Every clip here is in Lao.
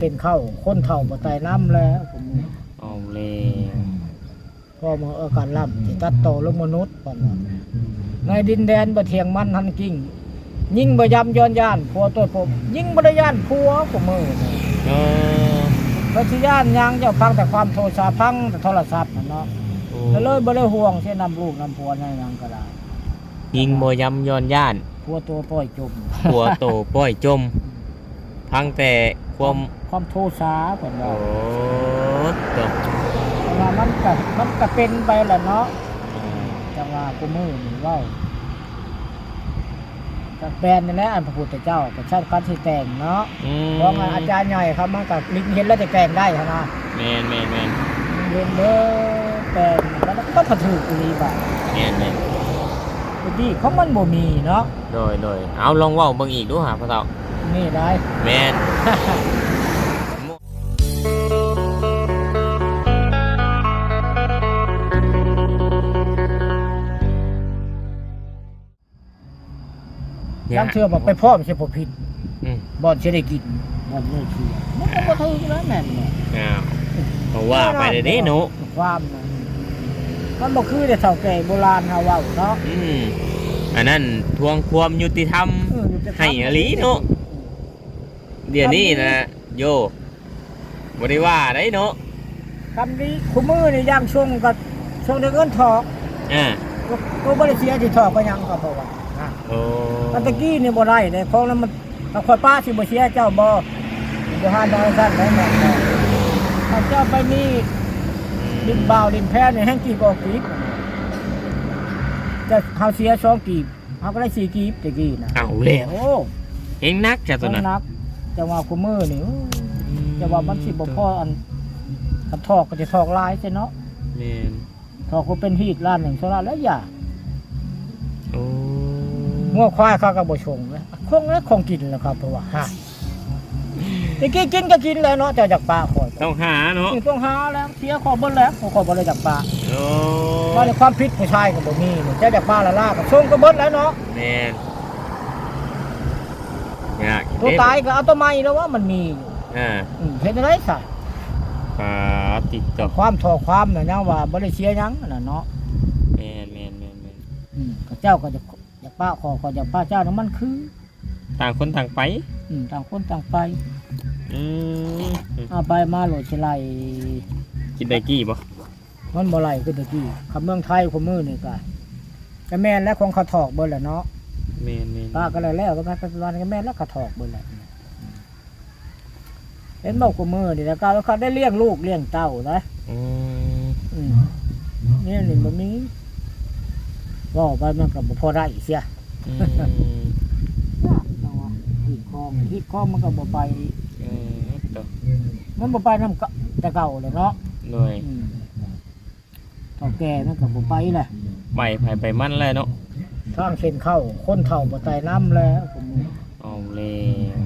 ເປັນເຂົ້າ ຄົນເຖົ້າບໍ່ໄຕ່ນ້ຳແລ້ວ ເອົາແລ້ວ ພໍ່ເມືອງເອີການລ້ຳ ທີ່ຕັດຕໍ່ລົງມະນຸດ ປານນັ້ນ ໃນດິນແດນບໍ່ທ່ຽງມັນຫັນກິ່ງ ຍິງບໍ່ຢຳຍ້ອນຢ້ານຜົວຕົວປົມ ຍິງບໍ່ໄດ້ຢ້ານຜົວ ຜູ້ມື້ນີ້ ເອີ ເພິ່ນຊິຢ້ານຫຍັງ ເຈົ້າຟັງແຕ່ຄວາມໂທສາ ຟັງແຕ່ໂທລະສັບຫັ້ນເນາະ ໂອ້ ກໍເລີຍບໍ່ໄດ້ຫ່ວງເສຍນຳລູກນຳຜົວນຳຫຍັງກໍໄດ້ ຍິງບໍ່ຢຳຍ້ອນຢ້ານ ຜົວໂຕປ່ອຍຈົມ ຜົວໂຕປ່ອຍຈົມ ຟັງແຕ່ຄວາມ ຄວາມໂທສາເພິ່ນວ່າ ໂອ້ ໂຕ ແຕ່ວ່າມັນກະ ມັນກະເປັນໄປແຫຼະເນາະ ເອີ ຈັ່ງວ່າຄູ່ມື້ນີ້ເວົ້າ ກະແມ່ນນີ້ແຫຼະ ອັນພະພຸດທະເຈົ້າກໍໃຊ້ການຊິແຕ່ງເນາະ ອືມ ຂອງອາຈານໃຫຍ່ເຂົາ ມັນກະລິກເຫັນແລ້ວຈະແຕ່ງໄດ້ຫັ້ນນະ ແມ່ນໆໆ ເຫັນເດີ ແຕ່ງແລ້ວມັນກໍຖືກອີ່ຫຼີບາດ ແມ່ນໆ ແຕ່ດີຂອງມັນບໍ່ມີເນາະ ໂດຍໆ ເອົາ ລອງເວົ້າເບິ່ງອີກດູຫາພໍ່ເຖົ້າ ນີ້ໄດ໋ ແມ່ນ ລາງເທື່ອວ່າໄປພ້ອມໃສ່ຜູ້ຜິດ ອືມ ບ່ອນຊິໄດ້ກິນ ບ່ອນນີ້ຄື ມັນກໍບໍ່ຖືກແລ້ວແມ່ນບໍ່ ອ້າວ ກໍວ່າໄປເດ້ເນາະ ຄວາມນັ້ນ ມັນບໍ່ຄືແຕ່ເຖົ້າແກ່ໂບລານເຮົາເວົ້າເນາະ ອືມ ອັນນັ້ນທວງຄວາມຍຸຕິທຳ ເອີ ຍຸຕິທຳ ໃຫ້ອີ່ຫຼີເນາະ ດຽວນີ້ນະ ໂຍ ບໍ່ໄດ້ວ່າໄດ໋ເນາະ ຄຳດີ ຄູ່ມື້ນີ້ຢ່າງຊົງກໍຊົງໄດ້ເງິນຖອກ ອາ ໂຕບໍ່ໄດ້ເສຍຊິຖອກໄປຫຍັງກໍບໍ່ວ່າ ໂອ້ ອັນຕະກີ້ນີ້ບໍ່ໄດ້ເດ້ ຂອງນັ້ນມັນ ຖ້າຂ້ອຍປະຊິບໍ່ເສຍເຈົ້າບໍ່ ບໍ່ຫາດອກຊັ້ນໄດ້ແມ່ນບໍ່ ຖ້າເຈົ້າໄປມີ ອືມ ຫຼິ້ນບ່າວຫຼິ້ນແພນີ້ແຮ່ງກີບອອກກີບ ຈະ ເຮົາເສຍສອງກີບ ເຮົາກໍໄດ້ສີ່ກີບແຕ່ກີ້ນະ ເອົາແລ້ວ ໂອ້ ແຮ່ງໜັກຈ້ະໂຕນັ້ນ ແຮ່ງໜັກ ຈັ່ງວ່າຄູ່ມື້ນີ້ ອືມ ຈັ່ງວ່າມັນຊິບໍ່ພໍອັນ ຄັນຖອກກໍຈະຖອກຫຼາຍຊະເນາະ ແມ່ນ ຖອກກໍເປັນຮີດລ້ານໜຶ່ງ ໂຊລາດແລ້ວຢ່າ ໂອ້ ງົວຄວາຍເຂົາກໍບໍ່ຊົງແລ້ວ ຄົງແລ້ວ ຂອງກິນແລ້ວ ເຂົາເພາະວ່າ ຮະ ແຕ່ກີ້ກິນກໍກິນແລ້ວເນາະ ເຈົ້າຢາກປະຂ້ອຍ ຕ້ອງຫາເນາະ ຕ້ອງຫາແລ້ວ ເສຍຂ້ອຍເບິດແລ້ວ ຂ້ອຍບໍ່ໄດ້ຢາກປະ ໂອ້ ວ່າໃນຄວາມຜິດຜູ້ຊາຍກໍບໍ່ມີ ເຈົ້າຢາກປະລະລາກໍຊົງກໍເບິດແລ້ວເນາະ ແມ່ນ ຍາກ ຕົວຕາຍກໍເອົາຕົວໃໝ່ແລ້ວວ່າມັນມີຢູ່ ອ່າ ອືມ ເຮັດຈັ່ງໃດຊະ ປາຕິດຕໍ່ ຄວາມທໍ່ຄວາມນະ ຍັງວ່າບໍ່ໄດ້ເສຍຫຍັງອັນນັ້ນເນາະ ແມ່ນໆໆໆ ອືມ ເຂົາເຈົ້າກໍຢາກ ຢາກປະ ຂໍ ຂໍຢາກປະເຈົ້ານະ ມັນຄື ຕ່າງຄົນຕ່າງໄປ ອືມ ຕ່າງຄົນຕ່າງໄປ ອືມ ເອົາໄປມາໂລດຊິໄລ່ ກິນໄດ້ກີ້ບໍ່ ມັນບໍ່ໄລ່ຄືແຕ່ກີ້ ຄຳເມືອງໄທຄູ່ມື້ນີ້ກະ ກະແມ່ນແລ້ວ ຂອງເຂົາຖອກເບິດແຫຼະເນາະ ແມ່ນໆໆ ປະກໍແລ້ວໆ ປະກັນປັດຈຸບັນກໍແມ່ນແລ້ວ ເຂົາຖອກເບິດແຫຼະ ເຫັນບໍ່ ຄູ່ມື້ນີ້ນະ ກໍເຂົາໄດ້ລ້ຽງລູກລ້ຽງເຕົ້ານະ ອືມ ອືມ ແນວນີ້ບໍ່ມີ ເວົ້າໄປມັນກໍບໍ່ພໍໄດ້ເສຍ ອືມ ຍາກຈັ່ງວ່າ ຮີດຄອງ ຮີດຄອງມັນກໍບໍ່ໄປ ເອີ ມັນບໍ່ໄປນຳແຕ່ເກົ່າແຫຼະເນາະ ໂດຍ ອືມ ເຖົ້າແກ່ມັນກໍບໍ່ໄປແຫຼະ ໄປໃຜໄປມັນແຫຼະເນາະ ທາງເສັ້ນເຂົ້າ ຄົນເຖົ້າບໍ່ໄຕ່ນ້ຳແລ້ວ ເອົາແລ້ວ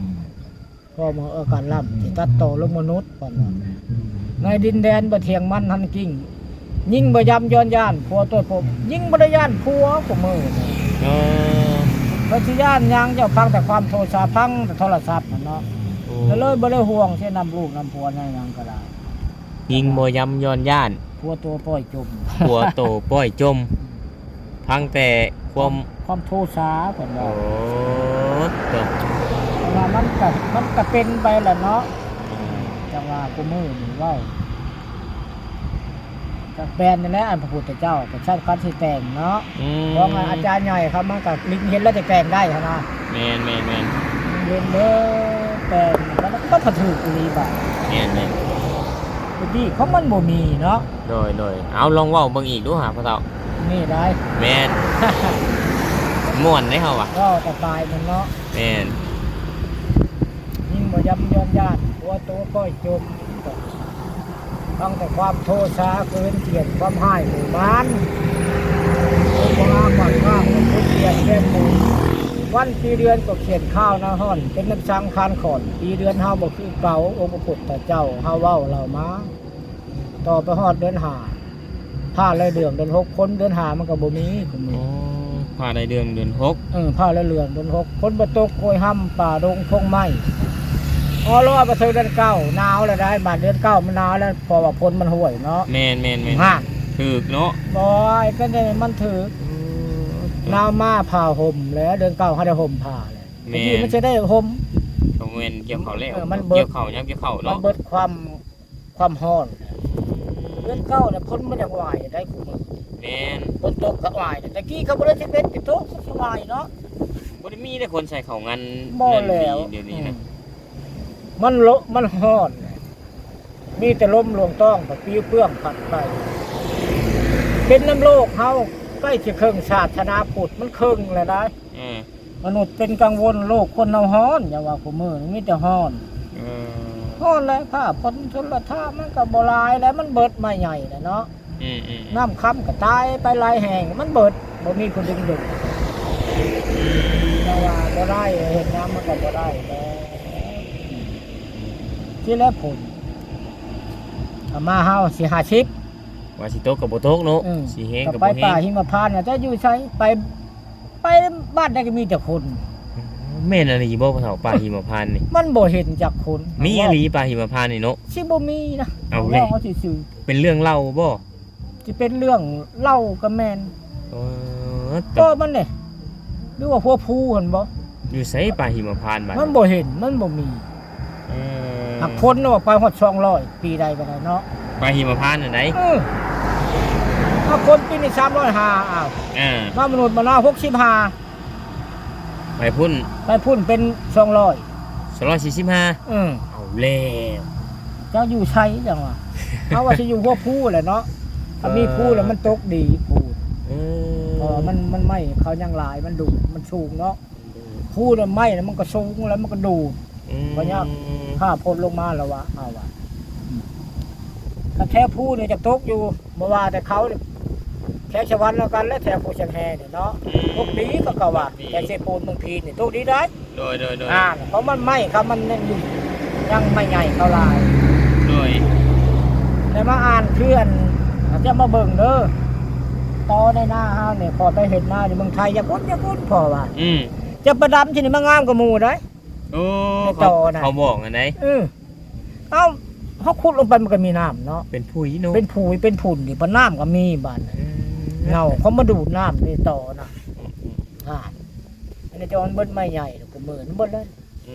ພໍ່ເມືອງເອີການລ້ຳ ທີ່ຕັດຕໍ່ລົງມະນຸດ ປານນັ້ນ ໃນດິນແດນບໍ່ທ່ຽງມັນຫັນກິ່ງ ຍິງບໍ່ຢຳຍ້ອນຢ້ານຜົວຕົວປົມ ຍິງບໍ່ໄດ້ຢ້ານຜົວ ຜູ້ມື້ນີ້ ເອີ ເພິ່ນຊິຢ້ານຫຍັງ ເຈົ້າຟັງແຕ່ຄວາມໂທສາ ຟັງແຕ່ໂທລະສັບຫັ້ນເນາະ ໂອ້ ກໍເລີຍບໍ່ໄດ້ຫ່ວງເສຍນຳລູກນຳຜົວນຳຫຍັງກໍໄດ້ ຍິງບໍ່ຢຳຍ້ອນຢ້ານ ຜົວໂຕປ່ອຍຈົມ ຜົວໂຕປ່ອຍຈົມ ຟັງແຕ່ຄວາມ ຄວາມໂທສາເພິ່ນວ່າ ໂອ້ ໂຕ ແຕ່ວ່າມັນກະ ມັນກະເປັນໄປແຫຼະເນາະ ອືມ ຈັ່ງວ່າຄູ່ມື້ນີ້ເວົ້າ ກະແມ່ນນີ້ແຫຼະ ອັນພະພຸດທະເຈົ້າກໍໃຊ້ການຊິແຕ່ງເນາະ ອືມ ຂອງອາຈານໃຫຍ່ເຂົາ ມັນກະລິກເຫັນແລ້ວຈະແຕ່ງໄດ້ຫັ້ນນະ ແມ່ນໆໆ ເຫັນເດີ ແຕ່ງແລ້ວມັນກໍຖືກອີ່ຫຼີບາດ ແມ່ນໆ ແຕ່ດີຂອງມັນບໍ່ມີເນາະ ໂດຍໆ ເອົາ ລອງເວົ້າເບິ່ງອີກດູຫາພໍ່ເຖົ້າ ນີ້ໄດ໋ ແມ່ນ ມ່ວນເດ້ເຮົາວ່າ ເວົ້າແຕ່ປາຍມັນເນາະ ແມ່ນ ຍິງບໍ່ຢຳຍ້ອນຢ້ານ ຜົວໂຕປ່ອຍຈົມ ຟັງແຕ່ຄວາມໂທສາ ຄືເຫັນກຽດຄວາມຮ້າຍໝູ່ມານ ຄົນບໍ່ງາມບ້ານຂ້າງ ຄົນກຽດແກ່ໝູ່ ວັນປີເດືອນກໍຂຽນຄາວໜ້າຮ້ອນ ເປັນນ້ຳສັງຄານຂ້ອນ ປີເດືອນເຮົາບໍ່ຄືເກົ່າ ອົງພະພຸດທະເຈົ້າ ເຮົາເວົ້າເລົ່າມາ ຕໍ່ໄປຮອດເດືອນຫ້າ ຟ້າລາຍເດືອງເດືອນຫົກ ຝົນເດືອນຫ້າມັນກໍບໍ່ມີ ໂອ້ ຟ້າລາຍເດືອງເດືອນຫົກ ເອີ ຟ້າລາຍເດືອງເດືອນຫົກ ຝົນບໍ່ຕົກ ໂກຍຮ່ຳປ່າດົງພົງໄມ້ ພໍລໍມາເຖິງເດືອນເກົ້າ ໜາວແລ້ວໄດ໋. ບາດເດືອນເກົ້າມັນໜາວແລ້ວ ເພາະວ່າຝົນມັນຫ້ວຍເນາະ. ແມ່ນໆໆ ມັນຮ້ອນ. ຖືກເນາະ. ບໍ່ ກໍໄດ້ມັນຖືກ. ເອີ ໜາວມາຜ້າຫົ່ມແລ້ວ ເດືອນເກົ້າເຮົາໄດ້ຫົ່ມຜ້າແລ້ວ. ແມ່ນ. ແຕ່ກີ້ມັນຊິໄດ້ຫົ່ມ. ກໍແມ່ນກ່ຽວເຂົ້າແລ້ວ. ເອີ ມັນເບິດ. ກ່ຽວເຂົ້າ ຍາມກ່ຽວເຂົ້າເນາະ. ມັນເບິດຄວາມ ຄວາມຮ້ອນ. ເດືອນເກົ້ານີ້ຝົນມັນຍັງຫວາຍໄດ໋ ຄູ່ມື້. ແມ່ນ. ຝົນຕົກກໍຫວາຍ. ແຕ່ກີ້ກໍບໍ່ໄດ້ສິເປັດ ສິໂຕກ ກໍສະບາຍເນາະ. ບໍ່ໄດ້ມີເດ້ຄົນໃສ່ເຂົ້າງານ. ບໍ່ແລ້ວ. ດຽວນີ້ນະ. ອືມ. ມັນໂລະ ມັນຮ້ອນ. ມີແຕ່ລົມລວງຕ້ອງ ພັດປິວເປື້ອງພັດໄປ. ເປັນນຳໂລກເຮົາ ໃກ້ຊິເຄິ່ງສາສະໜາພຸດ ມັນເຄິ່ງແລ້ວໄດ໋. ເອີ. ມະນຸດເປັນກັງວົນ ໂລກຄົນເຮົາຮ້ອນ ຢ່າວ່າຄູ່ມື້ນີ້ມີແຕ່ຮ້ອນ. ເອີ ຮ້ອນແຫຼະ ຜ້າພົນຊົນລະທານມັນກໍບໍ່ຫຼາຍແລ້ວ ມັນເບິດໄມ້ໃຫຍ່ແລ້ວເນາະ. ອືມໆໆ ນ້ຳຄຳກໍຕາຍໄປຫຼາຍແຫ່ງ ມັນເບິດ ບໍ່ມີຜູ້ດຶງດູດ. ແຕ່ວ່າບໍ່ໄດ້ ເຮັດຫຍັງມັນກໍບໍ່ໄດ້ແລ້ວ. ຊິແລ້ວຜົນ ອາ ມາເຮົາຊິຫ້າສິບ ວ່າຊິຕົກກໍບໍ່ຕົກເນາະ. ເອີ ຊິແຮງກໍບໍ່ແຮງ. ກໍໄປປ່າຫິມະພານນະ ຈະຢູ່ໃສ ໄປ ໄປບ້ານໃດກໍມີແຕ່ຄົນ. ແມ່ນອີ່ຫຼີບໍ່ພໍ່ເຖົ້າ ປ່າຫິມະພານນີ້? ມັນບໍ່ເຫັນຈັກຄົນ. ມີອີ່ຫຼີປ່າຫິມະພານນີ້ເນາະ? ຊິບໍ່ມີນະ. ເອົາແຫຼະ ເວົ້າຊື່ໆ. ເປັນເລື່ອງເລົ່າບໍ່? ຊິເປັນເລື່ອງເລົ່າກໍແມ່ນ. ເອີ ກໍມັນເດ້ ຫຼືວ່າຫົວພູຫັ້ນບໍ່? ຢູ່ໃສປ່າຫິມະພານບາດນີ້? ມັນບໍ່ເຫັນ ມັນບໍ່ມີ. ເອີ ຫາກຄົນອອກໄປຮອດສອງຮ້ອຍ ປີໃດກໍໄດ້ເນາະ ໄປຫິມະພານນັ້ນໃດ. ເອີ ຫາກຄົນປີນີ້ສາມຮ້ອຍຫ້າ ອ້າວ ເອີ ມາມະນຸດມະນາຫົກສິບຫ້າ ໄປພຸ້ນ ໄປພຸ້ນເປັນສອງຮ້ອຍ ສອງຮ້ອຍສີ່ສິບຫ້າ. ເອີ ເອົາແລ້ວ ເຈົ້າຢູ່ໃສຈັ່ງວ່າ ເຮົາວ່າຊິຢູ່ຫົວພູແຫຼະເນາະ ຖ້າມີພູແລ້ວມັນຕົກດີພູ. ເອີ ເພາະວ່າມັນ ມັນໄມ້ເຂົາຍັງຫຼາຍ ມັນດູດ ມັນສູງເນາະ. ພູນະ ໄມ້ນະ ມັນກໍສູງແລ້ວ ມັນກໍດູດ. ອືມ ກໍຍາກ ຖ້າຝົນລົງມາແລ້ວວ່າ ເອົາວ່າ ອືມ ຄັນແຖວພູນີ້ຈະຕົກຢູ່ ບໍ່ວ່າແຕ່ເຂົາ ແຖວສະຫວັນນຳກັນ ແລະ ແຖວພູຊຽງແຮນີ້ເນາະ. ອືມ ຕົກດີ ເຂົາກໍວ່າ ຕົກດີ ແຖວເຊໂປນ ເມືອງພີນນີ້ຕົກດີໄດ໋. ໂດຍໆໆ ອ່າ ເພາະມັນໄມ້ເຂົາມັນຍັງຢູ່ ຍັງໄມ້ໃຫຍ່ເຂົາຫຼາຍ. ໂດຍ ແຕ່ມາອ່ານຄືອັນ ເຈົ້າມາເບິ່ງເດີ ຕໍໃນນາເຮົານີ້ ຂ້ອຍໄປເຮັດນາຢູ່ເມືອງໄທ ຢ່າພຸ້ນ ຢ່າພຸ້ນ ພໍ່ວ່າ. ອືມ ຈະໄປດຳທີ່ນີ້ມັນງາມກວ່າໝູ່ໄດ໋. ໂອ້ ໃນຕໍນະ ເຂົາ ເຂົາບອກອັນໃດ? ເອີ ເອົ້າ ເຮົາຂຸດລົງໄປມັນກໍມີນ້ຳເນາະ ເປັນຜຸຍເນາະ ເປັນຜຸຍເປັນຝຸ່ນນີ້ ປານນ້ຳກໍມີບາດ. ອືມ ເຫງົາເຂົາມາດູດນ້ຳໃນຕໍນະ. ອືມໆ ອັນນີ້ຈະມັນເບິດໄມ້ໃຫຍ່ ກໍເມີນເບິດເລີຍ. ອື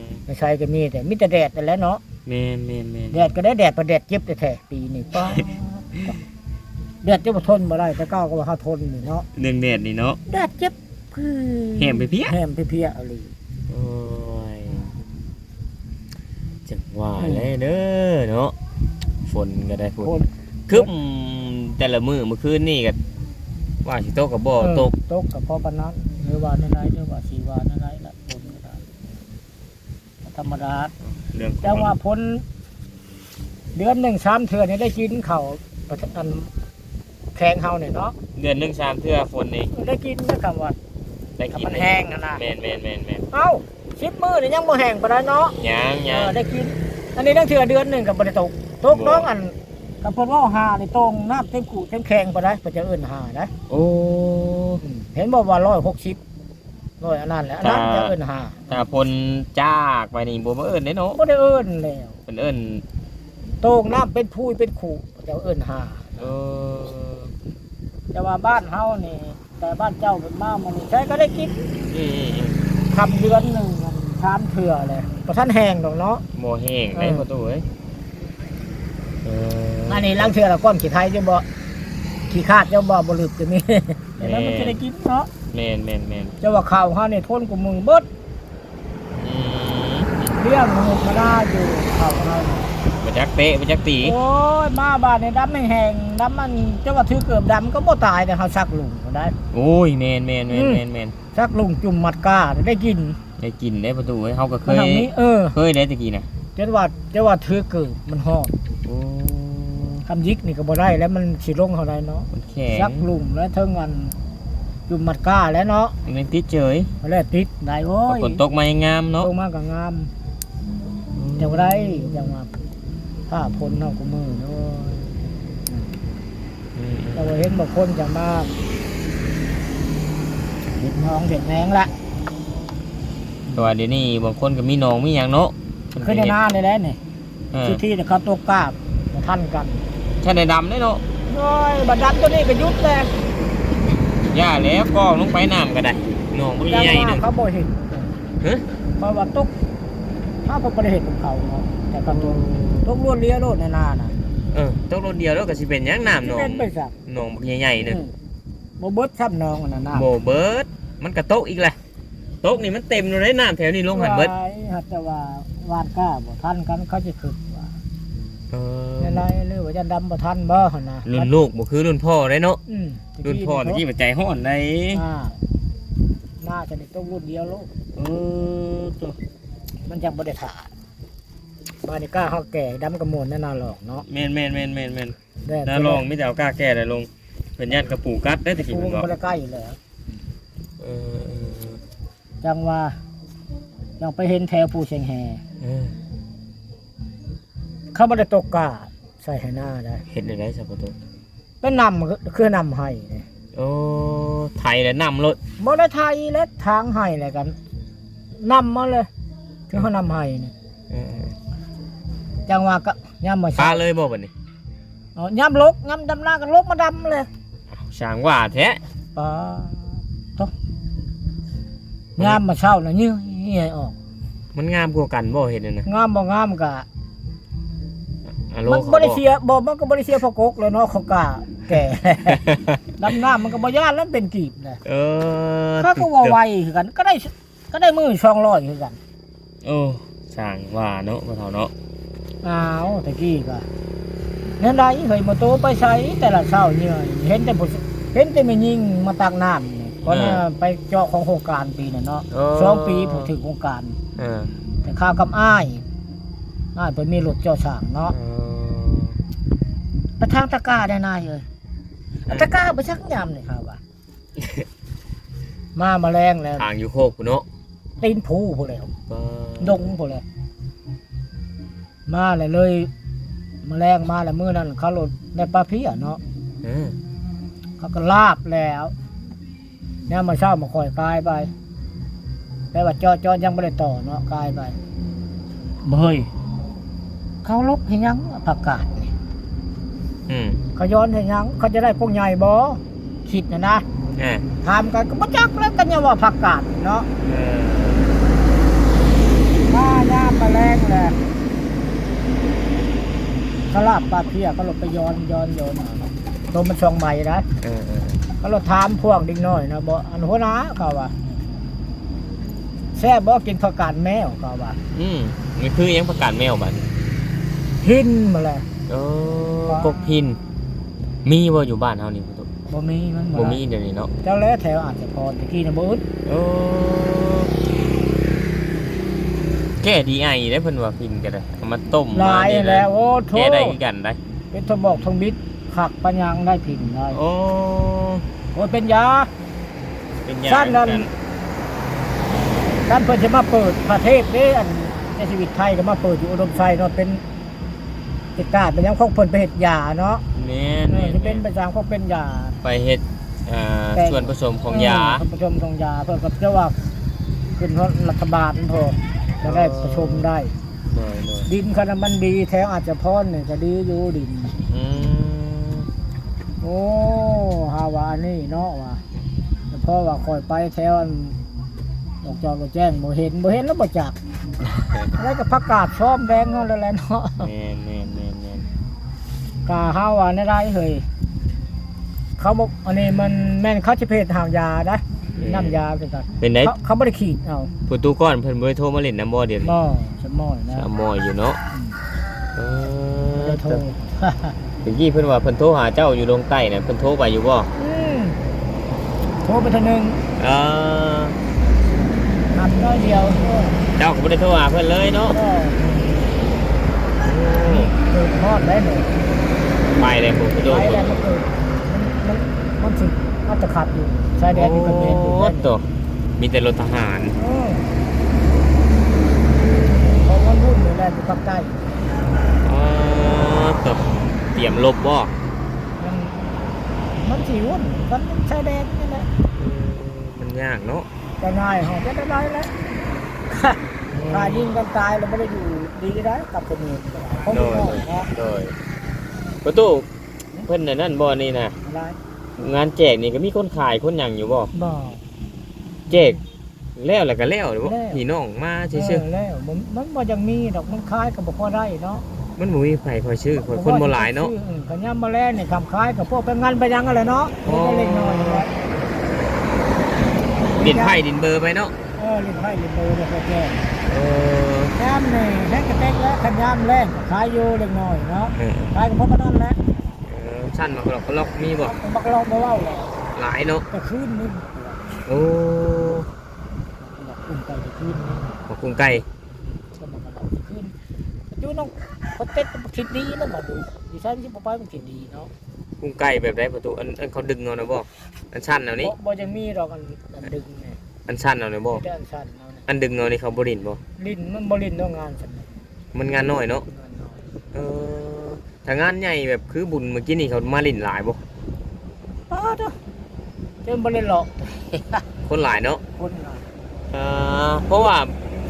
ມ ໃນໄຊກໍມີແຕ່ ມີແຕ່ແດດນັ້ນແຫຼະເນາະ. ແມ່ນໆໆ ແດດກໍໄດ້ແດດ ປະແດດເຈັບແທ້ໆ ປີນີ້ ປ້າດ ແດດຈົນວ່າທົນບໍ່ໄດ້ ແຕ່ເກົ່າກໍວ່າເຮົາທົນນີ້ເນາະ ເລື່ອງແດດນີ້ເນາະ ແດດເຈັບ ແຫ້ມເພຍໆ ແຫ້ມເພຍໆອີ່ຫຼີ. ໂອ້ຍ ຈັ່ງວ່າແຫຼະເດີເນາະ ຝົນກໍໄດ້ ຝົນ ຝົນ ຄຶ້ມແຕ່ລະມື້ ມື້ຄືນນີ້ກໍວ່າຊິຕົກກໍບໍ່ ເອີ ຕົກ ຕົກກໍພໍປານນັ້ນ ຫຼືວ່າແນວໃດ ຫຼືວ່າຊິວ່າແນວໃດລະ ຝົນກໍໄດ້ ທຳມະດາ. ເລື່ອງຂອງ ແຕ່ວ່າຝົນເດືອນໜຶ່ງສາມເທື່ອນີ້ໄດ້ກິນເຂົ້າ ອັນແຂວງເຮົານີ້ເນາະ ເດືອນໜຶ່ງສາມເທື່ອຝົນນີ້ ໄດ້ກິນນະ ຄຳວ່າ ໄດ້ກິນ ຄຳວ່າແຫ້ງຫັ້ນນະ. ແມ່ນໆໆໆ ເອົ້າ ສິບມື້ນີ້ຍັງບໍ່ແຫ້ງປານໃດເນາະ. ຍັງໆ ເອີ ໄດ້ກິນ ອັນນີ້ລາງເທື່ອເດືອນໜຶ່ງກໍບໍ່ໄດ້ຕົກ ຕົກ ບໍ່ ດອກ ອັນ ຄັນເພິ່ນເວົ້າຫ້ານີ້ ໂຕ່ງນ້ຳເຕັມຄູເຕັມແຄງປານໃດ ເພິ່ນຈະເອີ້ນຫ້າໄດ໋. ໂອ້ ອືມ ເຫັນບໍ່ວ່າຮ້ອຍຫົກສິບ ໂດຍ ອັນນັ້ນແຫຼະ ອັນນັ້ນ ຖ້າ ຈະເອີ້ນຫ້າ ຖ້າຝົນຈາກໄປນີ້ບໍ່ມາເອີ້ນເດ້ເນາະ ບໍ່ໄດ້ເອີ້ນແລ້ວ ເພິ່ນເອີ້ນ ໂຕ່ງນ້ຳເປັນພູເປັນຄູ ເຂົາເຈົ້າເອີ້ນຫ້າ. ເອີ ແຕ່ວ່າບ້ານເຮົານີ້ ແຕ່ບ້ານເຈົ້າເພິ່ນມາມື້ນີ້ ໃສກໍໄດ້ກິນ. ອືມໆໆ ຄ່ຳເດືອນໜຶ່ງສາມເທື່ອແຫຼະ ບໍ່ທັນແຫ້ງດອກເນາະ ບໍ່ແຫ້ງເດ້ ເອີ ປະຕູເອີຍ. ເອີ ອັນນີ້ລາງເທື່ອລະກ້ອນຂີ້ໄຄຢູ່ບໍ່ ຂີ້ຄາດຢູ່ບໍ່ ບໍ່ລຶບກໍມີ ແຕ່ນັ້ນມັນ ແມ່ນ ຈະໄດ້ກິນເນາະ. ແມ່ນໆໆ ແຕ່ວ່າເຂົ້າເຮົານີ້ທົນກວ່າໝູ່ເບິດ. ອືມ ລ້ຽງໝູກມາລາຢູ່ເຂົ້າເຮົານີ້ ບໍ່ຈັກເຕະບໍ່ຈັກຕີ. ໂອ້ຍ ມາບາດນີ້ດຳແຮງໆ ດຳ ອັນ ຈະວ່າຖືເກີບດຳກໍບໍ່ຕາຍເດ້ ເຮົາສັກລຸງໄດ້. ໂອ້ຍ ແມ່ນໆໆໆ ອືມ ແມ່ນໆ ສັກລຸງຈຸ່ມມັດກ້າໄດ້ກິນ. ໄດ້ກິນເດ້ປະຕູເອີຍ ເຮົາກໍເຄີຍ ເອີ ເຄີຍໄດ້ແຕ່ກີ້ນະ ຈົນວ່າ ຈົນວ່າຖືກເກີບມັນຮ້ອນ. ໂອ້ ຄຳຢິກນີ້ກໍບໍ່ໄດ້ແລ້ວ ມັນຊິລົງເທົ່າໃດເນາະ ມັນແຂງ ສັກລຸງແລ້ວເທິງອັນ ຈຸ່ມມັດກ້າແລ້ວເນາະ ມັນຍັງຕິດເຈີຍ ແລ້ວຕິດໄດ້. ໂອ້ຍ ຝົນຕົກມາຍັງງາມເນາະ ຕົກມາກໍງາມ. ອືມ ຈັ່ງວ່າໄດ້ ຈັ່ງວ່າຟ້າຝົນເນາະ ຄູ່ມື້ ໂອ້ຍ. ອືມ ແຕ່ວ່າເຫັນບາງຄົນຈະມາເຮັດໜອງເຮັດແນງລະ ແຕ່ວ່າດຽວນີ້ບາງຄົນກໍມີໜອງມີຫຍັງເນາະ ຄືໃນນານີ້ແຫຼະນີ້ ເອີ ສຸດທີແລ້ວເຂົາຕົກກ້າບໍ່ທັນກັນ ແທ້ໄດ້ດຳເດ້ເນາະ. ໂອ້ຍ ບັດດຳຕົວນີ້ກໍຢຸດແລ້ວ. ຢ່າແລ້ວ ກອງລົງໄປນ້ຳກໍໄດ້ ໜອງບັກໃຫຍ່ໆໜຶ່ງ ເຂົາບໍ່ເຫັນ. ຮະ? ເພາະວ່າຕົກ ເຮົາກໍບໍ່ໄດ້ເຮັດນຳເຂົາເນາະ ແຕ່ກໍຕົກ ຕົກລວດລຽວໂລດໃນນານະ. ເອີ ຕົກລວດລຽວແລ້ວກໍຊິເປັນຫຍັງ ນ້ຳໜອງ ຊິເປັນໄປຊັ້ນ ໜອງບັກໃຫຍ່ໆໜຶ່ງ. ອືມ ບໍ່ເບິດຊ້ຳໜອງອັນນັ້ນນະ ບໍ່ເບິດ ມັນກໍຕົກອີກແຫຼະ. ຕົກນີ້ມັນເຕັມໂລດເດ້ ນ້ຳແຖວນີ້ລົງຫັ້ນເບິດ. ຫາກແຕ່ວ່າຫວ່ານກ້າບໍ່ທັນກັນ ເຂົາຊິຄິດວ່າ ເອີ ແນວໃດ ຫຼືວ່າຢ້ານດຳບໍ່ທັນບໍ່ຫັ້ນນະ. ລຸ້ນລູກບໍ່ຄືລຸ້ນພໍ່ເດ້ເນາະ. ອືມ ລຸ້ນພໍ່ຕະກີ້ວ່າໃຈຮ້ອນໃດ໋. ອ່າ ໜ້າຈະໄດ້ຕົກລຸ້ນດຽວໂລດ. ເອີ ໂຕ ມັນຈັ່ງບໍ່ໄດ້ຖ້າ. ບາດນີ້ກ້າເຮົາແກ່ດຳກະມ່ວນໃນນາຫຼອກເນາະ. ແມ່ນໆໆໆໆ ນາຫຼອງມີແຕ່ເອົາກ້າແກ່ແຫຼະລົງ ເພິ່ນຢ້ານກະປູກັດເດ້ ຕະກີ້ເພິ່ນບອກ ບໍ່ໄດ້ໃກ້ແລ້ວ. ເອີ ຈັ່ງວ່າ ຈັ່ງໄປເຫັນແຖວພູຊຽງແຮ່ ເອີ ເຂົາບໍ່ໄດ້ຕົກກ້າໃສ່ໄຮ່ນາໄດ໋. ເຮັດແນວໃດຊະພໍ່ຕູ້? ໄປນຳ ຄືນຳໄຮ່ນີ້. ໂອ້ ໄຖແລ້ວນຳໂລດ. ບໍ່ໄດ້ໄຖແລ້ວ ທາງໄຮ່ແລ້ວກໍນຳມາເລີຍ ຄືເຮົານຳໄຮ່ນີ້. ເອີ ຈັ່ງວ່າກໍຍາມມື້ເຊົ້າ ປະເລີຍບໍ່ບັດນີ້? ເອົາ ຍາມລົກ ຍາມດຳນາກໍລົກມາດຳເລີຍ. ອ້າວ ຊ່າງວ່າແທ້. ປາໂທ້ ມັນ ຍາມມາເຊົ້ານະເຫຍື່ອຍອອກ. ມັນງາມກວ່າກັນບໍ່ເຮັດນັ້ນນະ? ງາມບໍ່ງາມກະ ອາໂລ ມັນບໍ່ໄດ້ເສຍ ບໍ່ ມັນກໍບໍ່ໄດ້ເສຍພະກົກແລ້ວເນາະ ເຂົາກະແກ່ ດຳນ້ຳມັນກໍບໍ່ຢ້ານແລ້ວ ເປັນກີບນະ. ເອີ ເຂົາກໍວ່າໄວຄືກັນ ກໍໄດ້ ກໍໄດ້ມື້ສອງຮ້ອຍຄືກັນ. ໂອ້ ຊ່າງວ່າເນາະ ພໍ່ເຖົ້າເນາະ. ອ້າວ ຕະກີ້ກະແນວໃດເຮີ້ຍ ມາໂຕໄປໃສແຕ່ລະເຊົ້າເຫຍື່ອຍ ເຫັນແຕ່ຜູ້ ເຫັນແຕ່ແມ່ຍິງມາຕັກນ້ຳນີ້. ເອີ ເພາະວ່າໄປເຈາະຂອງໂຄງການປີນັ້ນເນາະ. ເອີ ສອງປີຜູ້ຖືກໂຄງການ. ເອີ ແຕ່ຂ້າວກັບອ້າຍ ອ້າຍເພິ່ນມີລົດເຈາະຊ່າງເນາະ. ເອີ ໄປທາງຕະກາແດ່ນາຍເອີຍ. ເອີ ຕະກາໄປສັກຍາມນີ້ຂ້າວ່າ ມາມະແລງແລ້ວ ທາງຢູ່ໂຄກພຸ້ນເນາະ ຕີນພູພຸ້ນແຫຼ້ວ ອໍ ດົງພຸ້ນແຫຼ້ວ. ມາແລ້ວເລີຍ ມະແລງມາແລ້ວ ມື້ນັ້ນເຂົາໂລດໄດ້ປາເພຍເນາະ. ເອີ ເຂົາກໍລາບແລ້ວ ຍາມມາເຊົ້າມາຄ່ອຍກາຍໄປ ແປວ່າເຈາະ ເຈາະຍັງບໍ່ໄດ້ຕໍ່ເນາະ ກາຍໄປ. ເຮີ້ຍ ເຂົາລົກເຮັດຫຍັງຜັກກາດນີ້? ອືມ ເຂົາຍ້ອນເຮັດຫຍັງ? ເຂົາຈະໄດ້ພວກໃຫຍ່ບໍ່? ຄິດນະນະ ເອີ ຖາມກັນກໍບໍ່ຈັກແລ້ວ ກໍຍັງວ່າຜັກກາດເນາະ. ເອີ ມາຍາມມາແລງແຫຼະ ເຂົາລາບປາເພຍ ເຂົາລົດໄປຍ້ອນ ຍ້ອນ ຍ້ອນ ໂຕມັນສອງໃບນະ. ເອີ ເອີ ເຂົາລົດຖາມພວກເດັກນ້ອຍນະ ບໍ່ ອັນຫົວໜ້າເຂົາວ່າ ແຊບບໍ່ກິນຜັກກາດແມວ ເຂົາວ່າ. ອືມ ມັນຄືຫຍັງຜັກກາດແມວບາດນີ້? ພິນມາແລ້ວ. ເອີ ກໍ ກົກພິນ ມີບໍ່ຢູ່ບ້ານເຮົານີ້? ບໍ່ມີ ມັນບໍ່ມີດຽວນີ້ເນາະ. ເຈົ້າແລະແຖວອາດຈະພໍນ ຕະກີ້ນະບໍ່ອຶດ. ເອີ ແກ້ດີໄອເດ້ ເພິ່ນວ່າພິນກໍໄດ້ ເອົາມາຕົ້ມ ຫຼາຍແລ້ວ. ໂອ້ໂທ້ ແກ້ໄດ້ຄືກັນໄດ໋ ເປັນທອງບອກທອງບິດ ຄັກປານຫຍັງໄດ້ພິນໄດ້. ໂອ້ ໂອ້ຍ ເປັນຢາ ເປັນຢາ ຊັ້ນນັ້ນ ກັນ ຄັນເພິ່ນຊິມາເປີດພະເທດເດ້ ອັນເຈຊີວິດໄທກໍມາເປີດຢູ່ອຸດົມໄຊເນາະ ເປັນເຮັດການເປັນຫຍັງຂອງເພິ່ນ ໄປເຮັດຢາເນາະ. ແມ່ນ ເອີ ແມ່ນ ຊິເປັນ ແມ່ນ ໄປສ້າງພວກເປັນຢາ ໄປເຮັດ ເອີ ແຕ່ງ ສ່ວນປະສົມຂອງຢາ ເອີ ສ່ວນປະສົມຂອງຢາ ເພິ່ນກໍຈະວ່າຂຶ້ນຮອດລັດຖະບານພຸ້ນ ຈະໄດ້ປະສົມໄດ້. ໂດຍໆ ດິນຄັນວ່າມັນດີ ແຖວອາດຈະພອນນີ້ກໍດີຢູ່ດິນ. ອືມ ໂອ້ ຫາວ່າອັນນີ້ເນາະວ່າ ເພາະວ່າຂ້ອຍໄປແຖວອັນດອກຈອກດອກແຈ້ງ ບໍ່ເຫັນ ບໍ່ເຫັນແລ້ວບໍ່ຈັກ ແລ້ວກໍຜັກກາດຊອມແດງເຮົາແລ້ວແຫຼະເນາະ. ແມ່ນໆໆໆ ກະເຮົາວ່າແນວໃດເຮີ້ຍ ເຂົາບໍ່ ອັນນີ້ມັນແມ່ນເຂົາຊິເພດຫາກຢາໄດ໋ ເອີ ນ້ຳຢາຄືກັນ. ເປັນໃດ ເຂົາ ເຂົາບໍ່ໄດ້ຂີດເອົາ. ຜູ້ຕູ້ກ່ອນເພິ່ນບໍ່ໄດ້ໂທມາຫຼິ້ນນຳບໍ່ດຽວນີ້? ບໍ່ ສະໝໍຍນະ ສະໝໍຍຢູ່ເນາະ. ອືມ ເອີ ບໍ່ໄດ້ໂທ. ຕະກີ້ເພິ່ນວ່າເພິ່ນໂທຫາເຈົ້າຢູ່ລົງໃຕ້ນະ ເພິ່ນໂທໄປຢູ່ບໍ່? ອືມ ໂທໄປເທື່ອໜຶ່ງ. ເອີ ຮັບໜ້ອຍດຽວ. ເຈົ້າກໍບໍ່ໄດ້ໂທຫາເພິ່ນເລີຍເນາະ? ບໍ່. ໂອ້ ນີ້ເກີດຮອດໄດ້ນີ້ ໄປແລ້ວບໍ່? ໄປແລ້ວ ມັນເກີດ ມັນ ມັນ ມັນຊິມາຕະຂັດຢູ່ຊາຍແດນນີ້ ກໍແມ່ນຢູ່. ໂອ້ໂຕ ມີແຕ່ລົດທະຫານ. ເອີ ເພາະມັນວຸ້ນຢູ່ແລ້ວ ຢູ່ພາກໃຕ້. ອໍ ໂຕ ຕຽມລົບບໍ່? ມັນ ມັນຊິວຸ້ນກັນຊາຍແດນນີ້ແຫຼະ. ອືມ ມັນຍາກເນາະ ເຈົ້ານາຍເຮົາເຮັດໄດ້ຫຼາຍແລ້ວ. ຂ້າຍິງກັນຕາຍແລ້ວບໍ່ໄດ້ຢູ່ດີໄດ້ກັບຄົນອື່ນກໍໄດ້ ເພາະ ໂດຍ ມີນ້ອຍເນາະ ໂດຍ ປະຕູ ເພິ່ນອັນນັ້ນບໍ່ນີ້ນະ ອະໄລ ງານແຈກນີ້ກໍມີຄົນຂາຍຄົນຫຍັງຢູ່ບໍ່? ບໍ່ ແຈກແລ້ວ ແລ້ວກໍແລ້ວເດ້ບໍ່? ແລ້ວ ພີ່ນ້ອງມາຊື່ໆ ເອີ ແລ້ວ ມັນ ມັນບໍ່ຢາກມີດອກ ມັນຂາຍກໍບໍ່ພໍໄດ້ເນາະ ມັນບໍ່ມີໃຜຄ່ອຍຊື້ ຄົນບໍ່ຫຼາຍເນາະ ເອີ ກໍຍາມມາແລງນີ້ ຄຳຂາຍກໍພວກໄປງານໄປຫຍັງຫັ້ນແຫຼະເນາະ ອໍ ເລັກໆນ້ອຍໆ ຫຼິ້ນໄພ້ຫຼິ້ນເບີໄປເນາະ ເອີ ຫຼິ້ນໄພ້ຫຼິ້ນເບີແລ້ວກໍແຈ້ງ ເອີ ຍາມນີ້ແຮງກະເຕັກແລ້ວ ຄັນຍາມແລງກໍຂາຍຢູ່ເລັກນ້ອຍເນາະ ເອີ ຂາຍກໍພໍປານນັ້ນແຫຼະ ເອີ ຊັ້ນໝາກລອກ ໝາກລອກມີບໍ່? ໝາກລອກບໍ່ເວົ້າແຫຼະ ຫຼາຍເນາະ ກະຄືນໜຶ່ງ ໂອ້ ໝາກກຸ້ງໄກ່ກະຄືນໜຶ່ງ ໝາກກຸ້ງໄກ່ ກໍໝາກລອກກະຄືນ ຢູ່ນ້ອງ ເຂົາເຕັດບັກທິດດີນະ ບາດນີ້ຢູ່ໃສມັນຊິບໍ່ໄປບັກທິດດີເນາະ ກຸ້ງໄກ່ແບບໃດປະຕູ? ອັນ ອັນເຂົາດຶງເອົານະບໍ່? ອັນສັ້ນເອົານີ້ ບໍ່ ບໍ່ຍັງມີດອກ ອັນ ອັນດຶງນີ້ ອັນສັ້ນເອົານີ້ບໍ່? ມີແຕ່ອັນສັ້ນເອົານີ້ ອັນດຶງເອົານີ້ເຂົາບໍ່ຫຼິ້ນບໍ່? ຫຼິ້ນ ມັນບໍ່ຫຼິ້ນດອກງານຊັ້ນ ມັນງານນ້ອຍເນາະ ງານນ້ອຍ ເອີ ຖ້າງານໃຫຍ່ແບບຄືບຸນມື້ກີ້ນີ້ ເຂົາມາຫຼິ້ນຫຼາຍບໍ່? ປາດໂທ້ ຈົນບໍ່ໄດ້ເລາະ ຄົນຫຼາຍເນາະ ຄົນຫຼາຍ ອ່າ ເພາະວ່າ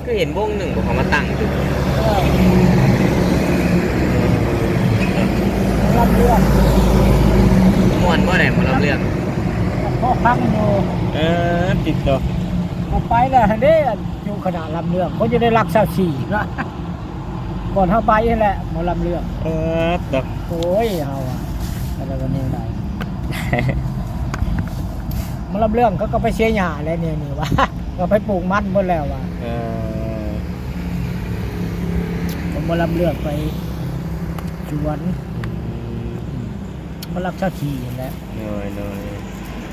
ຄືເຫັນວົງໜຶ່ງບໍ່ ເຂົາມາຕັ້ງຢູ່ ເອີ ລຳເລື່ອງ ມ່ວນບໍ່ໄດ໋ ໝໍລຳເລື່ອງ? ພໍຟັງຢູ່ ເອີ ຕິດຕໍ່ ກໍໄປແລ້ວຫັ້ນເດ້ ຢູ່ຄະນະລຳເລື່ອງ ເຂົາຢູ່ໃນຫຼັກຊາວສີ່ນະ ບ່ອນເຮົາໄປຫັ້ນແຫຼະ ໝໍລຳເລື່ອງ ເອີ ໂອ້ຍ ເຮົາອະ ອາດຈະວ່າແນວໃດ ໝໍລຳເລື່ອງເຂົາກໍໄປເສຍຫຍ້າແລ້ວນີ້ ນີ້ວ່າ ກໍໄປປູກມັນເບິດແລ້ວວ່າ ເອີ ກໍໝໍລຳເລື່ອງໄປສວນ ອືມ ໝໍລຳຊາວສີ່ຫັ້ນແຫຼະ ໂດຍ ໂດຍ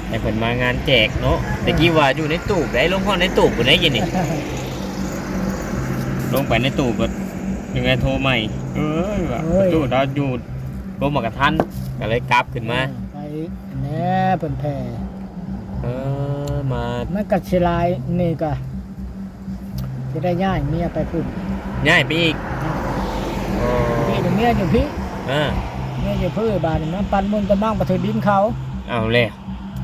ໃຫ້ເພິ່ນມາງານແຈກເນາະ ເອີ ແຕ່ກີ້ວ່າຢູ່ໃນຕູບໃດ໋ ລົງຮອດໃນຕູບພຸ້ນໃດ໋ ກີ້ນີ້ ລົງໄປໃນຕູບກໍຍັງໄດ້ໂທໃໝ່ ເອີຍ ວ່າ ໂອ້ຍ ປະຕູດາວຢູ່ລົມໝາກກະທັນ ກໍເລີຍກັບຂຶ້ນມາ ເອີ ໄປແດ່ເພິ່ນແຜ່ ເອີ ມາ ມັນກໍຊິຫຼາຍ ນີ້ກໍຊິໄດ້ຍ້າຍເມຍໄປພຸ້ນ ຍ້າຍໄປອີກ ອໍ ນີ້ເມຍຢູ່ພີ້ ອ່າ ເມຍຢູ່ພີ້ ບາດນີ້ມາປັ່ນບຸນຕະມັງໄປຖືກດິນເຂົາ ເອົາແລ້ວ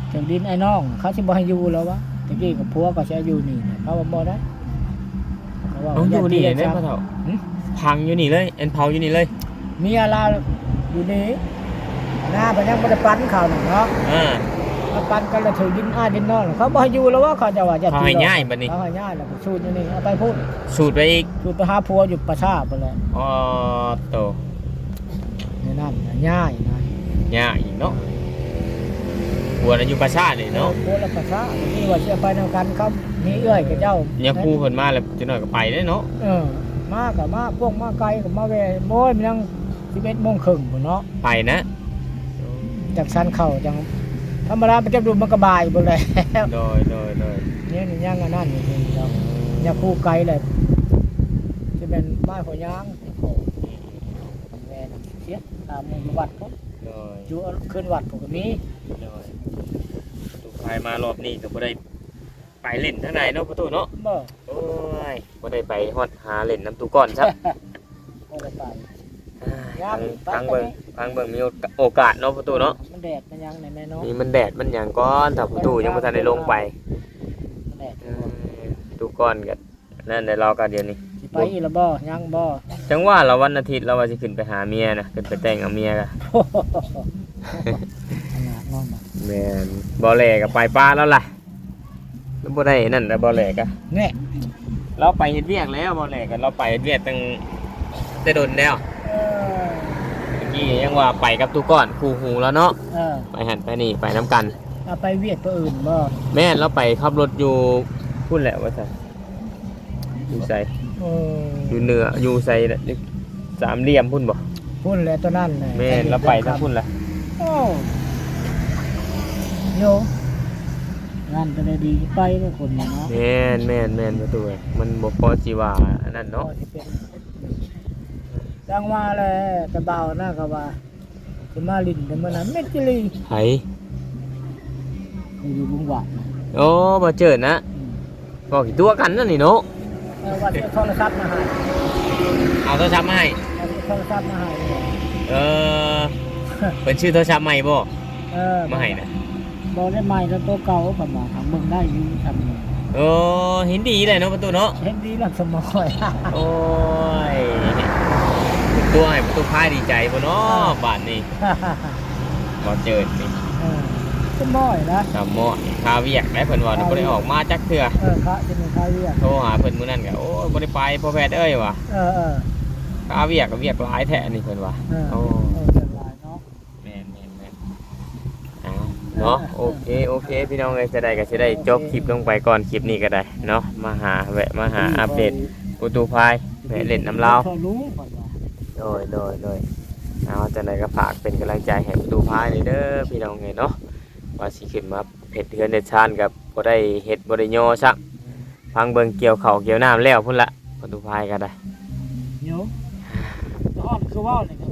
ເຖິງດິນອ້າຍນ້ອງ ເຂົາຊິບໍ່ໃຫ້ຢູ່ແລ້ວວະ ຕະກີ້ກັບຜົວກໍຊິໃຫ້ຢູ່ນີ້ ເຂົາວ່າບໍ່ໄດ້ ເຂົາວ່າ ເອົາ ຢູ່ນີ້ເດ້ພໍ່ເຖົ້າ ຫຶ? ຝັງຢູ່ນີ້ເລີຍ ອັນເຜົາຢູ່ນີ້ເລີຍ ເມຍລາວຢູ່ນີ້ ນາເພິ່ນຍັງບໍ່ໄດ້ປັນເຂົານັ້ນເນາະ ເອີ ມາປັນກັນລະຖືກດິນອ້າຍດິນນ້ອງ ເຂົາບໍ່ໃຫ້ຢູ່ແລ້ວວະ ເຂົາເຈົ້າວ່າ ເຂົາໃຫ້ຍ້າຍບັດນີ້ ເຂົາໃຫ້ຍ້າຍແລ້ວ ສູດຢູ່ນີ້ ເອົາໄປພຸ້ນ ສູດໄປອີກ ສູດໄປຫາຜົວຢູ່ປາຊາພຸ້ນແຫຼະ ອໍ ໂຕ ໃນນັ້ນນະ ຍ້າຍນະ ຍ້າຍອີກເນາະ ຜົວນະຢູ່ປາຊານີ້ເນາະ ຜົວລະປາຊາ ນີ້ວ່າຊິໄປນຳກັນກັບ ມີເອື້ອຍຂະເຈົ້າ ຍາຄູເພິ່ນມາແລ້ວ ຈັກໜ້ອຍກໍໄປເດ້ເນາະ ເອີ ມາກໍມາ ພວກມາໄກກໍມາແວ່ ໂອ້ຍ ມັນຍັງສິບເອັດໂມງເຄິ່ງພຸ້ນເນາະ ໄປນະ ຈັ່ງຊັ້ນເຂົ້າຈັ່ງ ທຳມະດາໄປເກັບດູດມັນກໍບ່າຍພຸ້ນແຫຼະ ໂດຍ ໂດຍ ໂດຍ ນີ້ຍັງອັນນັ້ນຢູ່ ຍັງຄູ່ໄກແຫຼະ ຊິແມ່ນມາຫົວຍາງ ແມ່ນເສຍ ຕາມໝູ່ຢູ່ວັດພຸ້ນ ໂດຍ ຢູ່ເຮືອນວັດພຸ້ນກໍມີ ໂດຍ ປະຕູ ພາຍມາລອບນີ້ກໍບໍ່ໄດ້ໄປຫຼິ້ນທາງໃດເນາະ ປະຕູເນາະ ບໍ່ ໂອ້ຍ ບໍ່ໄດ້ໄປຮອດຫາຫຼິ້ນນຳຕູ້ກ້ອນຊ້ຳ ບໍ່ໄດ້ໄປ ອ່າ ຍາມ ທາງ ທາງເບິ່ງ ໄປ ທາງເບິ່ງມີໂອກາດເນາະ ປະຕູເນາະ ມັນແດດມັນຫຍັງແດ່ແມ່ເນາະ ນີ້ມັນແດດມັນຫຍັງກ່ອນ ຖ້າປະຕູຍັງບໍ່ທັນໄດ້ລົງໄປ ມັນແດດ ເອີ ປະຕູກ້ອນກໍ ນັ້ນແຫຼະ ລາວກໍດຽວນີ້ ຊິໄປອີກລະບໍ່? ຍັງບໍ່? ຈັ່ງວ່າລາວວັນອາທິດລາວວ່າຊິຂຶ້ນໄປຫາເມຍນະ ຂຶ້ນໄປແຕ່ງເອົາເມຍກະ ຂະໜາດນັ້ນນະ ແມ່ນ ບໍ່ແຫຼກໍໄປປະລາວລະ ລາວບໍ່ໄດ້ນັ້ນລະ ບໍ່ແຫຼກະ ແນ່ ລາວໄປເຮັດວຽກແລ້ວ ບໍ່ແຫຼກໍລາວໄປເຮັດວຽກຕັ້ງແຕ່ດົນແລ້ວ ເອີ ຕະກີ້ຍັງວ່າໄປກັບຕູ້ກ້ອນຄູ່ຫູລາວເນາະ ເອີ ໄປຫັ້ນໄປນີ້ໄປນຳກັນ ອາ ໄປວຽກໄປອື່ນບໍ່? ແມ່ນ ລາວໄປຂັບລົດຢູ່ພຸ້ນແຫຼະວ່າຊັ້ນ ຢູ່ໃສ? ເອີ ຢູ່ເໜືອ ຢູ່ໃສລະ? ຢູ່ສາມຫຼ່ຽມພຸ້ນບໍ່? ພຸ້ນແຫຼະ ຕົວນັ້ນແຫຼະ ແມ່ນ ລາວໄປທາງພຸ້ນລະ ໂອ້ ໂຍ ງານກໍໄດ້ດີໄປເດ້ຄົນນີ້ເນາະ ແມ່ນໆໆ ປະຕູ ມັນບໍ່ພໍຊິວ່າອັນນັ້ນເນາະ ພໍຊິເປັນ ຈັ່ງວ່າແຫຼະ ແຕ່ບ່າວນະກໍວ່າ ຊິມາຫຼິ້ນແຕ່ມື້ນັ້ນແມ່ນອີ່ຫຼີ ໃຜ? ຢູ່ວງວາດນະ ໂອ້ ບໍ່ເຈີນນະ ອືມ ເວົ້າຂີ້ຕົວະກັນນັ້ນນີ້ເນາະ ເອີ ວ່າຊິເອົາໂທລະສັບມາໃຫ້ ເອົາໂທລະສັບມາໃຫ້ ເອົາໂທລະສັບມາໃຫ້ ເອີ ເພິ່ນຊື້ໂທລະສັບໃໝ່ບໍ່? ເອີ ມາໃຫ້ນະ ບໍ່ໄດ້ໃໝ່ແລ້ວ ໂຕເກົ່າ ເພິ່ນວ່າຫາເບິ່ງໄດ້ຢູ່ ເອີ ໂອ້ ເຫັນດີແຫຼະເນາະປະຕູເນາະ ເຫັນດີແລ້ວສະໝອຍ ໂອ້ຍ ຕົວໃຫ້ປະຕູພາຍດີໃຈບໍ່ເນາະ ເອີ ບາດນີ້ ບໍ່ເຈີນີ້ ເອີ ສະໝອຍນະ ສະໝອຍ ຄາວຽກໄດ໋ເພິ່ນວ່ານະ ຄາວຽກ ບໍ່ໄດ້ອອກມາຈັກເທື່ອ ເອີ ຄາ ຈະມີຄາວຽກ ໂທຫາເພິ່ນມື້ນັ້ນກໍ ໂອ້ຍ ບໍ່ໄດ້ໄປພໍ່ແພດເອີຍວ່າ ເອີໆ ຄາວຽກ ວຽກຫຼາຍແທ້ນີ້ເພິ່ນວ່າ ເອີ ໂອ້ ເອີ ວຽກຫຼາຍເນາະ ແມ່ນໆໆ ເອົາເນາະ ເອີ ໂອເຄ ໂອເຄ ພີ່ນ້ອງເອີຍ ຈະໄດ້ກໍຊິໄດ້ຈົບຄລິບລົງໄປກ່ອນ ຄລິບນີ້ກໍໄດ້ເນາະ ມາຫາ ແວະມາຫາອັບເດດປະຕູພາຍ ແວະຫຼິ້ນນຳລາວ ໂດຍ ໂດຍ ໂດຍ ເອົາ ຈັ່ງໃດກໍຝາກເປັນກຳລັງໃຈໃຫ້ປະຕູພາຍນີ້ເດີ ພີ່ນ້ອງເອີຍເນາະ ວ່າຊິຂຶ້ນມາເຮັດເຮືອນເຮັດຊານກໍບໍ່ໄດ້ເຮັດ ບໍ່ໄດ້ຍໍຊ້ຳ ຟັງເບິ່ງກ່ຽວເຂົ້າກ່ຽວນ້ຳແລ້ວພຸ້ນລະ ປະຕູພາຍກໍໄດ້ ໂຍ ຮ້ອນຄືເວົ້ານີ້ກໍ